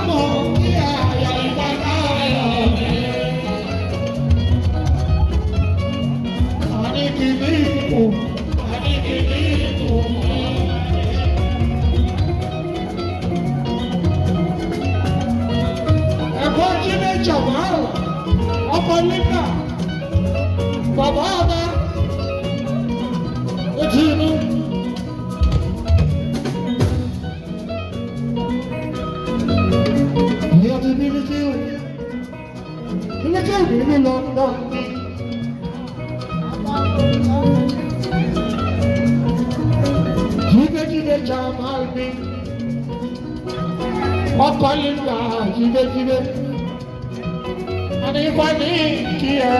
mọ̀ kí àyà ìbàdàn mi. Àníkìní kò, àníkìní kò mọ̀. Ẹ̀kọ́ Jídé Jàmárò, ọkọ̀ Linda, bàbá ọba, etí inú. Ìyá ti bí Bílíkì, Bílíkì ìbílí London ni. Jídé Jídé Jàmárò mi, ọkọ̀ Linda, Jídé Jídé. Àníkọ́ ní kí ẹ.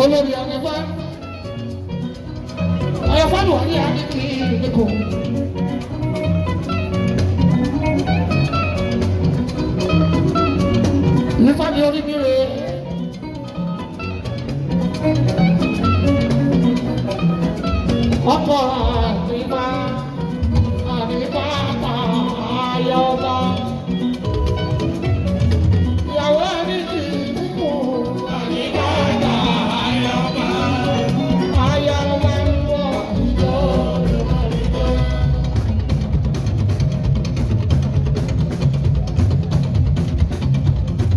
Olórí ànífá àyàfá ló wà ní àníkì nìkò. Nífà ní orí mi rè é. Ọkọ̀ ànífá ànífá àyà ọba. Ìyàwó àníkì nìkò ànífá àyà ọba. Àyà ọba ń bọ̀ ìjọ ìjọ.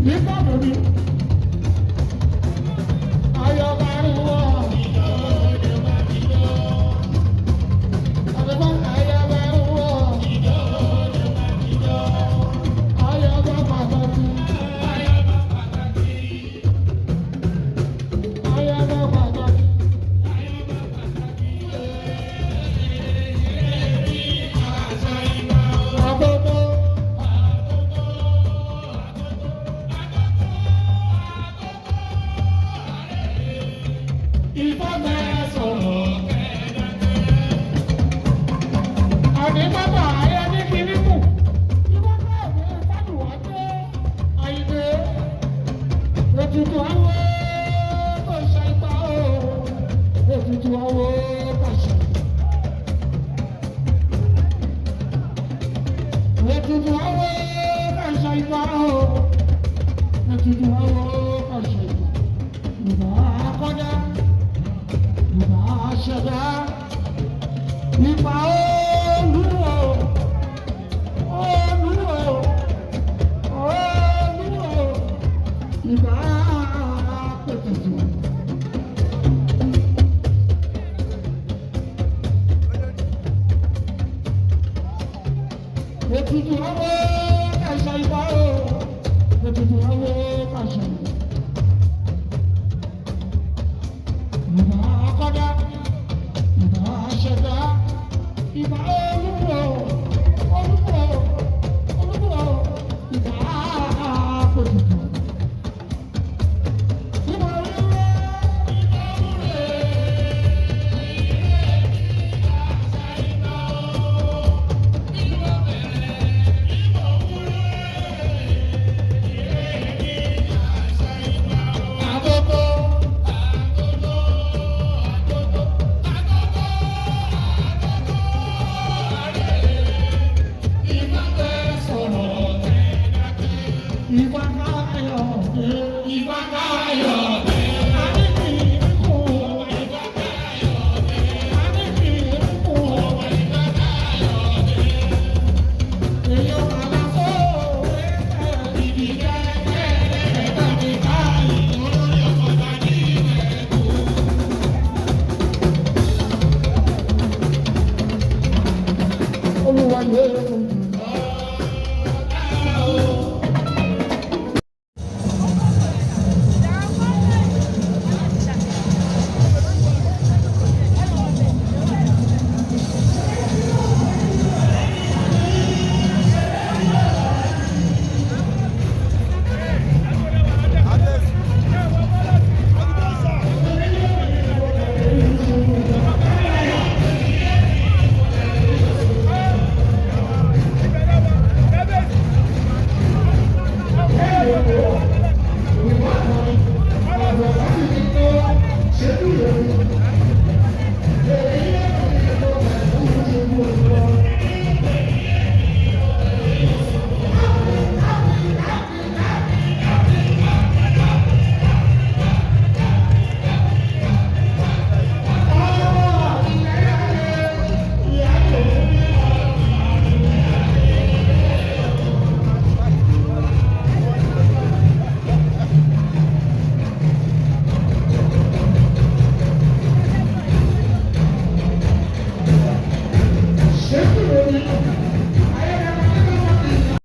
Nígbà tó ní. Àyà ọba ń bọ̀ ìjọ ìjọ. Ànífá àyà ọba ń bọ̀ ìjọ ìjọ. Àyà ọba pàtàkì. Àyà ọba pàtàkì. Àyà ọba pàtàkì. Àbọ̀bọ̀. Ìfọ̀mẹ́ sọ̀rọ̀. Àní bàbá ayé ní kìnnìkù. Ìfọ̀mẹ́ mi fàdùwà dé. Àyìnbé. Ètùtù àwọ̀ kò ṣe ipa o. Ètùtù àwọ̀ kò ṣe. Ètùtù àwọ̀ kò ṣe ipa o. Ètùtù àwọ̀ kò ṣe ipa. Ìbá kọjá. Ìbá ṣẹ̀dá. Ìbá Olúwo. Olúwo. Olúwo. Ìbá pẹ̀tùtù. Ètùtù àwọ̀